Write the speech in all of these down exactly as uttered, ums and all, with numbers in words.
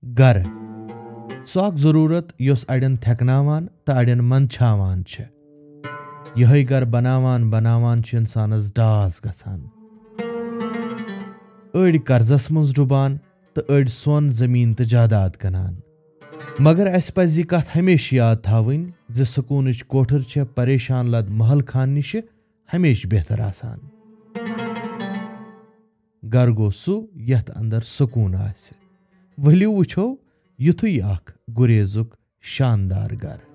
گرٕ۔ سۄ اکھ ضروٗرت یۄس اڑٮ۪ن تھٮ۪کناوان تہٕ اڑٮ۪ن منٛدچھاوان چھِ۔ یِہوٚے گرٕ بناوان بناوان چھُ انسانس ڈاس گژھان۔ أڑۍ قرضس منٛز ڈُبان تہٕ أڑۍ سۄن، زٔمیٖن تہٕ جاداد کٕنان۔ مگر اسہِ پزِ یہِ کتھ ہمیشہِ یاد تھاوٕنۍ زِ سکوٗنٕچ کوٹھر چھےٚ پریشان لد محل خان نِشہِ ہمیشہِ بہتر آسان۔ گرٕ گوٚو سُہ یتھ اندر سکوٗن آسہِ۔ ؤلِو وٕچھو یُتھُے اکھ گُریزُک شاندار گرٕ۔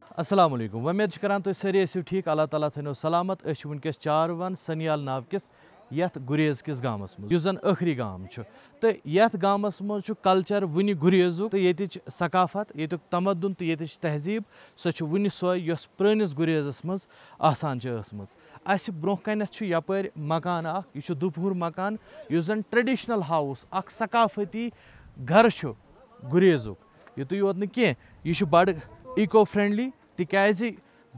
السلام علیکم، وۄمید چھِ کران تُہۍ سٲری ٲسِو ٹھیٖک، اللہ تعالیٰ تھٲینو سلامت۔ أسۍ چھِ وٕنکیٚس چاروَن سنیال ناو کِس یَتھ گُریز کِس گامَس منٛز، یُس زَن ٲخری گام چھُ۔ تہٕ یَتھ گامَس منٛز چھُ کلچر وٕنہِ گُریزُک تہٕ ییٚتِچ ثقافت، ییٚتیُک تمدُن تہٕ ییٚتِچ تہذیٖب، سۄ چھِ وٕنہِ سۄے یۄس پرٛٲنِس گُریزَس منٛز آسان چھِ ٲسمٕژ۔ اَسہِ برٛونٛہہ کَنٮ۪تھ چھُ یَپٲرۍ مکان اَکھ، یہِ چھُ دُپہُر مکان، یُس زَن traditional house، اَکھ ثقافتی گَرٕ چھُ گُریزُک۔ یُتُے یوت نہٕ کینٛہہ، یہِ چھُ بَڑٕ eco friendly، تِکیٛازِ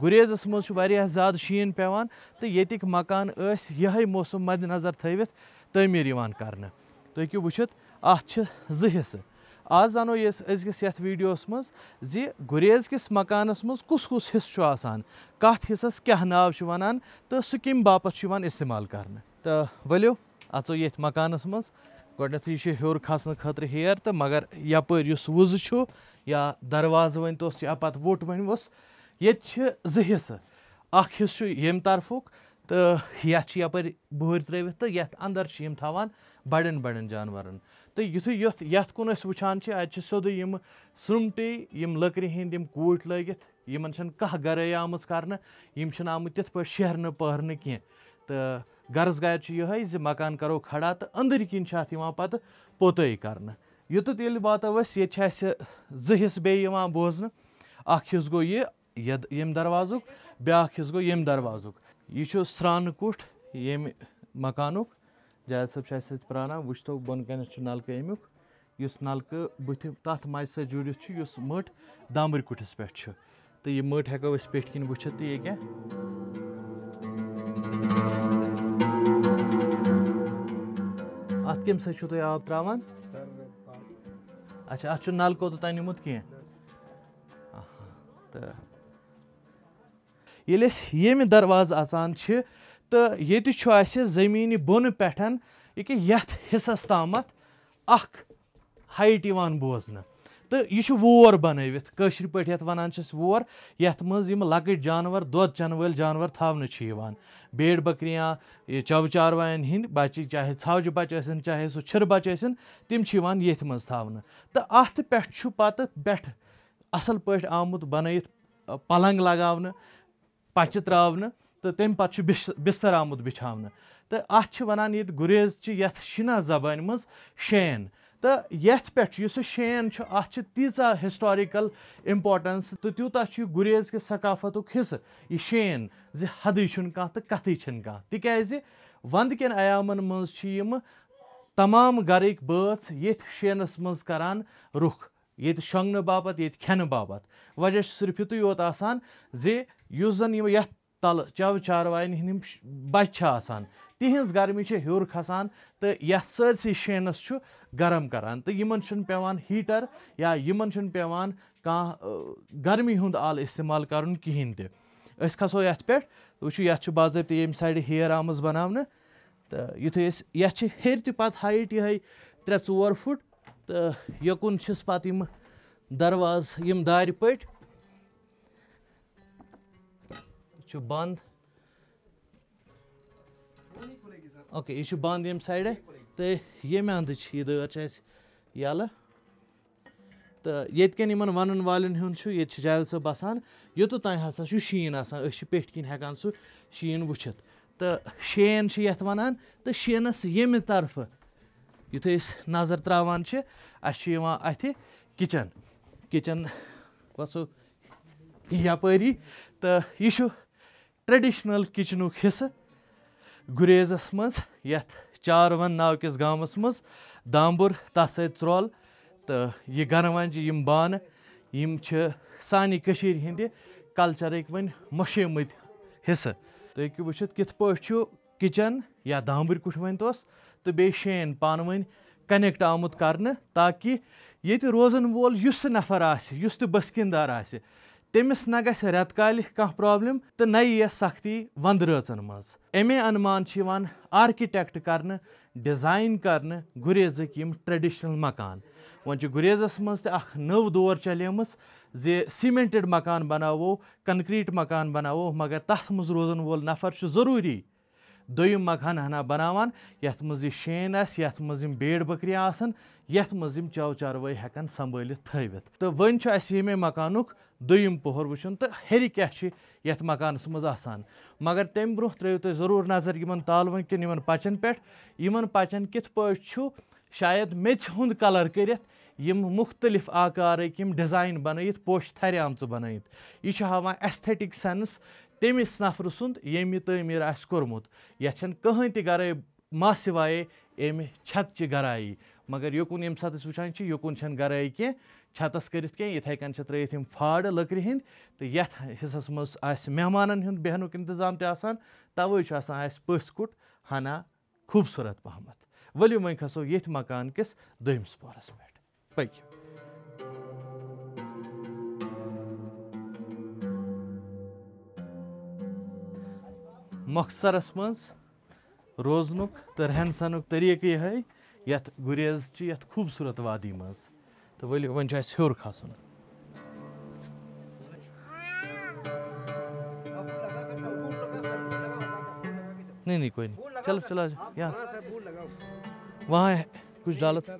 گُریزَس منٛز چھُ واریاہ زیادٕ شیٖن پٮ۪وان تہٕ ییٚتِکۍ مکان ٲسۍ یِہوٚے موسم مدِ نظر تھٲوِتھ تعمیٖر یِوان کرنہٕ۔ تُہۍ ہیٚکِو وٕچھِتھ، اَتھ چھِ زٕ حصہٕ۔ آز زانو یہِ أسۍ أزکِس یَتھ ویٖڈیوَس منٛز زِ گُریز کِس مکانَس منٛز کُس کُس حصہٕ چھُ آسان، کَتھ حصَس کیٛاہ ناو چھُ وَنان تہٕ سُہ کَمہِ باپَتھ چھُ یِوان استعمال کرنہٕ۔ تہٕ ؤلِو اَژو ییٚتھۍ مکانَس منٛز۔ گۄڈٕنٮ۪تھٕے چھُ ہیوٚر کھسنہٕ خٲطرٕ ہیر، تہٕ مگر یَپٲرۍ یُس وُزٕ چھُ یا دروازٕ ؤنۍ توس یا پَتہٕ ووٚٹ ؤنۍ ووس، ییٚتہِ چھِ زٕ حصہٕ۔ اَکھ حصہٕ چھُ ییٚمہِ طرفُک تہٕ یَتھ چھِ یَپٲرۍ بُہٕرۍ ترٛٲوِتھ تہٕ یَتھ اَندَر چھِ یِم تھاوان بَڑٮ۪ن بَڑٮ۪ن جانوَرَن۔ تہٕ یُتھُے یَتھ، یَتھ کُن أسۍ وٕچھان چھِ، اَتہِ چھِ سیوٚدُے یِم سرٛومٹی، یِم لٔکرِ ہِنٛدۍ یِم کوٗٹۍ لٲگِتھ، یِمَن چھَنہٕ کانٛہہ گَرٲے آمٕژ کَرنہٕ، یِم چھِنہٕ آمٕتۍ تِتھ پٲٹھۍ شیرنہٕ پٔہرنہٕ کینٛہہ۔ تہٕ غرض گایا چھُ یِہوٚے زِ مکان کَرو کھڑا تہٕ أنٛدٕرۍ کِنۍ چھِ اَتھ یِوان پَتہٕ پوٚتٲے کَرنہٕ۔ یوٚتَتھ ییٚلہِ واتو أسۍ، ییٚتہِ چھِ اَسہِ زٕ حصہٕ بیٚیہِ یِوان بوزنہٕ۔ اَکھ حصہٕ گوٚو یہِ یَد-، ییٚمہِ دروازُک، بیٛاکھ حصہٕ گوٚو ییٚمہِ دروازُک۔ یہِ چھُ سرٛانہٕ کُٹھ ییٚمہِ مکانُک۔ جاوید صٲب چھُ اَسہِ سۭتۍ پرٛاران، وٕچھتو بۄن کَنٮ۪تھ چھُ نلکہٕ اَمیُک، یُس نلکہٕ بٕتھِ تَتھ مَچہِ سۭتۍ جُڑِتھ چھُ، یُس مٔٹ دامبٕرۍ کُٹھِس پٮ۪ٹھ چھُ۔ تہٕ یہِ مٔٹ ہٮ۪کو أسۍ پٮ۪ٹھۍ کِنۍ وٕچھِتھ تہٕ یہِ کیٛاہ۔ اَتھ کَمہِ سۭتۍ چھُو تُہۍ آب ترٛاوان؟ اچھا، اَتھ چھُ نلکہٕ اوٚتَتھ تام نیوٗمُت کینٛہہ۔ آہا، تہٕ ییٚلہِ أسۍ ییٚمہِ دروازٕ اژان چھِ تہٕ ییٚتہِ چھُ اَسہِ زٔمیٖنہِ بۄنہٕ پٮ۪ٹھ ییٚکیٛاہ یَتھ حصس تامَتھ اکھ height یِوان بوزنہٕ۔ تہٕ یہِ چھُ وور بنٲوِتھ، کٲشِرۍ پٲٹھۍ یَتھ وَنان چھِ أسۍ وور، یَتھ منٛز یِم لۄکٕٹۍ جانور، دۄد چَنہٕ وٲلۍ جانور تھاونہٕ چھِ یِوان۔ بیڈ بکریاں، یہِ چَو چاروایَن ہِنٛدۍ بَچہِ، چاہے ژھاوجہِ بَچہِ ٲسِن، چاہے سُہ چھِرٕ بَچہِ ٲسِن، تِم چھِ یِوان ییٚتھۍ منٛز تھاونہٕ۔ تہٕ اَتھ پٮ۪ٹھ چھُ پَتہٕ پٮ۪ٹھٕ اَصٕل پٲٹھۍ آمُت بَنٲیِتھ، پلنٛگ لگاونہٕ، پچہِ ترٛاونہٕ تہٕ تَمہِ پتہٕ چھُ بِش-، بِستر آمُت بِچھاونہٕ۔ تہٕ اَتھ چھِ وَنان ییٚتہِ گُریز چہِ یَتھ شِنا زبٲنۍ منٛز شین۔ تہٕ یَتھ پٮ۪ٹھ چھُ، یُس یہِ شین چھُ، اَتھ چھِ تیٖژاہ historical importance تہٕ تیوٗتاہ چھُ یہِ گُریز کہِ ثقافتُک حصہٕ، یہِ شین، زِ حدٕے چھُنہٕ کانٛہہ تہٕ کَتھٕے چھِنہٕ کانٛہہ۔ تِکیٛازِ وَندٕ کٮ۪ن ایامَن منٛز چھِ یِم تمام گَرٕکۍ بٲژ ییٚتھۍ شینَس منٛز کران رُخ۔ ییٚتہِ شۄنٛگنہٕ باپتھ، ییٚتہِ کھٮ۪نہٕ باپتھ۔ وجہ چھُ صرف یُتُے یوت آسان زِ یُس زَن یِم یَتھ تَلہٕ چَو چاروایَن ہِنٛدۍ یِم ش-، بَچہِ چھِ آسان، تِہِنٛز گرمی چھِ ہیوٚر کھسان تہٕ یَتھ سٲرسٕے شینَس چھُ گرم کران تہٕ یِمَن چھُنہٕ پٮ۪وان heater یا یِمَن چھُنہٕ پٮ۪وان کانٛہہ، ٲ، گرمی ہُنٛد آلہٕ استعمال کَرُن کِہیٖنۍ تہِ۔ أسۍ کھسو یَتھ پٮ۪ٹھ، وٕچھِو یَتھ چھُ باضٲبطہٕ ییٚمہِ سایڈٕ ہیر آمٕژ بَناونہٕ۔ تہٕ یُتھُے أسۍ، یَتھ چھِ ہیٚرِ تہِ پَتہٕ height یِہوٚے ترٛےٚ ژور فُٹ، تہٕ یَکُن چھِس پَتہٕ یِم دروازٕ، یِم دارِ پٔٹۍ۔ یہِ چھُ بنٛد۔ اوکے، یہِ چھُ بنٛد ییٚمہِ سایڈٕ، تہٕ ییٚمہِ اَندٕ چھِ یہِ دٲر چھِ اَسہِ یَلہٕ۔ تہٕ ییٚتہِ کٮ۪ن یِمَن وَنَن والٮ۪ن ہُنٛد چھُ، ییٚتہِ چھِ جاوید صٲب بَسان، یوٚتَتھ تام ہسا چھُ شیٖن آسان، أسۍ چھِ پٮ۪ٹھۍ کِنۍ ہٮ۪کان سُہ شیٖن وٕچھِتھ۔ تہٕ شین چھِ یَتھ وَنان، تہٕ شینَس ییٚمہِ طرفہٕ یُتھُے أسۍ نظر ترٛاوان چھِ، اَسہِ چھُ یِوان اَتھِ kitchen، kitchen وَسو یَپٲری، تہٕ یہِ چھُ traditional kitchenُک حصہٕ گُریزَس منٛز، یَتھ چاروَن ناو کِس گامَس منٛز دامبُر، تَتھ سۭتۍ ژرٛۄل تہٕ یہِ گَنہٕ وَنجہِ، یِم بانہٕ، یِم چھِ سانہِ کٔشیٖرِ ہِنٛدِ کلچرٕکۍ وۄنۍ مۄشیمٕتۍ حصہٕ۔ تُہۍ ہیٚکِو وٕچھِتھ کِتھ پٲٹھۍ چھُ کِچن یا دامبٕرۍ کُٹھ ؤنۍ توس تہٕ بیٚیہِ شین پانہٕ ؤنۍ کنیکٹ آمُت کرنہٕ، تاکہِ ییٚتہِ روزن وول یُس تہِ نفر آسہِ، یُس تہِ بسکیٖن دار آسہِ، تٔمِس نہ گژھِ رٮ۪تہٕ کالہِ کانٛہہ پرابلم تہٕ نہ یِیَس سختی ونٛدٕ رٲژن منٛز۔ اَمے انمان چھِ یِوان آرکیٹیکٹ کرنہٕ، ڈیزائن کرنہٕ گُریزٕکۍ یِم ٹریڈیشنل مکان۔ وۄنۍ چھِ گُریزس منٛز تہِ اکھ نٔو دور چلیمٕژ زِ سیمنٹڈ مکان بناوو، کنکریٹ مکان بناوو، مگر تتھ منٛز روزن وول نفر چھُ ضروٗری دوٚیِم مکان ہنا بناوان، یتھ منٛز یہِ شین آسہِ، یتھ منٛز یِم بیڈ بکرِ آسن، یتھ منٛز یِم چاو چاروٲے ہٮ۪کن سنبھٲلِتھ تھٲوِتھ۔ تہٕ وۄنۍ چھُ اسہِ ییٚمے مکانُک دوٚیِم پوہر وٕچھُن تہٕ ہیٚرِ کیٛاہ چھُ یتھ مکانس منٛز آسان۔ مگر تمہِ برونٛہہ ترٲیِو تُہۍ ضروٗر نظر یِمن تالوَن کٮ۪ن یِمن پچن پٮ۪ٹھ۔ یِمن پچن کِتھ پٲٹھۍ چھُ شاید میٚژِ ہُنٛد کلر کٔرِتھ یِم مُختٔلِف آکارٕکۍ یِم ڈیزائن بنٲیِتھ، پوشہٕ تھرِ آمژٕ بنٲیِتھ۔ یہِ چھُ ہاوان ایستھیٹک سینس تٔمِس نفرٕ سُنٛد ییٚمۍ یہِ تعمیٖر آسہِ کوٚرمُت۔ یتھ چھَنہٕ کٕہٕنۍ تہِ گرٲے ما سوایے امہِ چھتہٕ چہِ گرایی۔ مگر یوکُن ییٚمہِ ساتہٕ أسۍ وٕچھان چھِ، یوکُن چھَنہٕ گرٲے کینٛہہ، چھتس کٔرِتھ کینٛہہ، یِتھَے کٔنۍ چھِ ترٲیِتھ یِم پھاڑٕ لٔکرِ ہِنٛدۍ۔ تہٕ یتھ حصس منٛز آسہِ مہمانن ہُنٛد بیہنُک انتظام تہِ آسان، توے چھُ آسان اَسہِ پٔژھۍ کُٹھ ہنا خوٗبصوٗرت پہمتھ۔ ؤلِو وۄنۍ کھسو ییٚتھۍ مکان کِس دوٚیمِس پوہرس پٮ۪ٹھ۔ پٔکِو۔ مۄختصرس منٛز روزنُک تہٕ رہن سہنُک طریٖقہٕ یِہوٚے یتھ گُریز چہِ یتھ خوٗبصوٗرت وادی منٛز۔ تہٕ ؤلِو، وۄنۍ چھُ اَسہِ ہیوٚر کھسُن۔ نہیں، نہیں، کوئی نہیں۔ چلو، چلو، آ جاؤ۔ یہاں سے۔ وہاں ہے کچھ ڈالت۔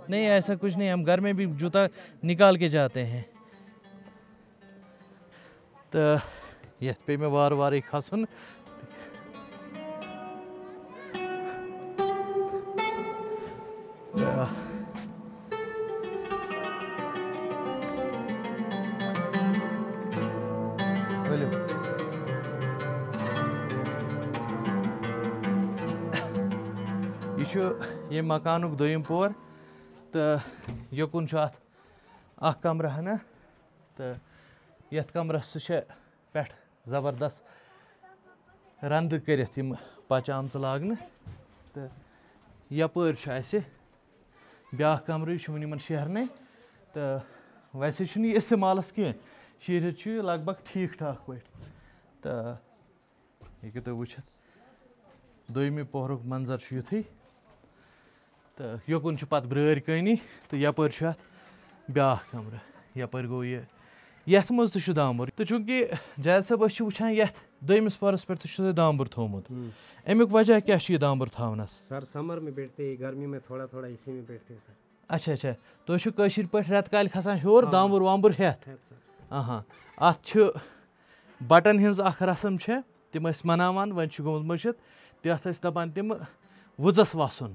نہیں، ایسا کچھ نہیں، ہم گھر میں بھی جوتا نکال کے جاتے ہیں۔ تہٕ یَتھ پیٚیہِ مےٚ وارٕ وارٕے کھَسُن۔ تہٕ ؤلِو۔ یہِ چھُ ییٚمہِ مکانُک دوٚیِم پور تہٕ یوٚکُن چھُ اَتھ اَکھ کَمرٕ ہنا۔ تہٕ یَتھ کَمرَس سُہ چھِ پٮ۪ٹھ زبردست رَنٛدٕ کٔرِتھ یِم پَچہِ آمژٕ لاگنہٕ۔ تہٕ یَپٲرۍ چھُ اَسہِ بیٛاکھ کَمرٕ، یہِ چھُ وُنہِ یِمَن شیہرنَے۔ تہٕ ویسے چھُنہٕ یہِ استعمالَس کینٛہہ، شیٖرِتھ چھُ یہِ لگ بگ ٹھیٖک ٹھاک پٲٹھۍ۔ تہٕ ہیٚکِو تُہۍ وٕچھِتھ، دوٚیمہِ پوہرُک منظر چھُ یُتھُے۔ تہٕ یوٚکُن چھُ پَتہٕ برٛٲرۍ کٲنی تہٕ یَپٲرۍ چھُ اَتھ بیٛاکھ کَمرٕ۔ یَپٲرۍ گوٚو یہِ، یَتھ منٛز تہِ چھُ دامبُر۔ تہٕ چوٗنٛکہِ جاوید صٲب، أسۍ چھِ وٕچھان یَتھ دوٚیمِس پوہرَس پٮ۪ٹھ تہِ چھُ تۄہہِ دامبُر تھوٚومُت۔ ہُم۔ اَمیُک وجہ کیٛاہ چھُ یہِ دامبُر تھاونَس؟ سر، سمر میں بیٹھتے ہیں، گرمی میں تھوڑا تھوڑا اسی میں بیٹھتے ہیں سر۔ اچھا، اچھا۔ تُہۍ چھِو کٲشِر پٲٹھۍ رٮ۪تہٕ کالہِ کھسان ہیوٚر، آ۔ دامبُر وامبُر ہٮ۪تھ؟ ہٮ۪تھ سر۔ آہا۔ اَتھ چھِ بٹن ہٕنٛز اکھ رسم چھےٚ، تِم ٲسۍ مناوان، وۄنۍ چھُ گوٚمُت مٔشِتھ۔ تَتھ ٲسۍ دَپان تِم وُزَس وَسُن۔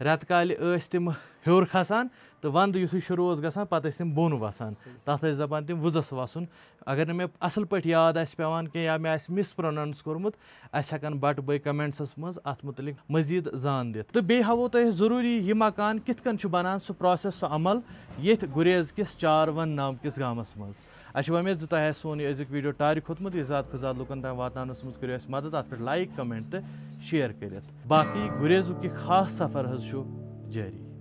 رٮ۪تہٕ کالہِ ٲسۍ تِم ہیوٚر کھسان تہٕ وَندٕ یُتھُے شروٗع اوس گژھان، پَتہٕ ٲسۍ تِم بۄن وَسان۔ تَتھ ٲسۍ دَپان تِم وُزَس وَسُن۔ اگر نہٕ مےٚ اَصٕل پٲٹھۍ یاد آسہِ پٮ۪وان کینٛہہ یا مےٚ آسہِ مِس پرٛونَنٕس کوٚرمُت، اَسہِ ہٮ۪کَن بَٹہٕ بٲے کَمٮ۪نٛٹسَس منٛز اَتھ مُتعلِق مٔزیٖد زان دِتھ۔ تہٕ بیٚیہِ ہاوو تۄہہِ ضروٗری یہِ مکان کِتھ کٔنۍ چھُ بَنان، سُہ پرٛاسٮ۪س، سُہ عمل ییٚتھۍ گُریز کِس چار وَن ناو کِس گامَس منٛز۔ اَسہِ چھِ وۄمید زِ تۄہہِ آسہِ سون یہِ أزیُک ویٖڈیو ٹارِ کھوٚتمُت، یہِ زیادٕ کھۄتہٕ زیادٕ لُکَن تام واتناونَس منٛز کٔرِو اَسہِ مَدَد، اَتھ پٮ۪ٹھ لایِک، کَمٮ۪نٛٹ تہٕ شِیَر کٔرِتھ۔ باقٕے گُریزُک یہِ خاص سفر حظ چھُ جٲری۔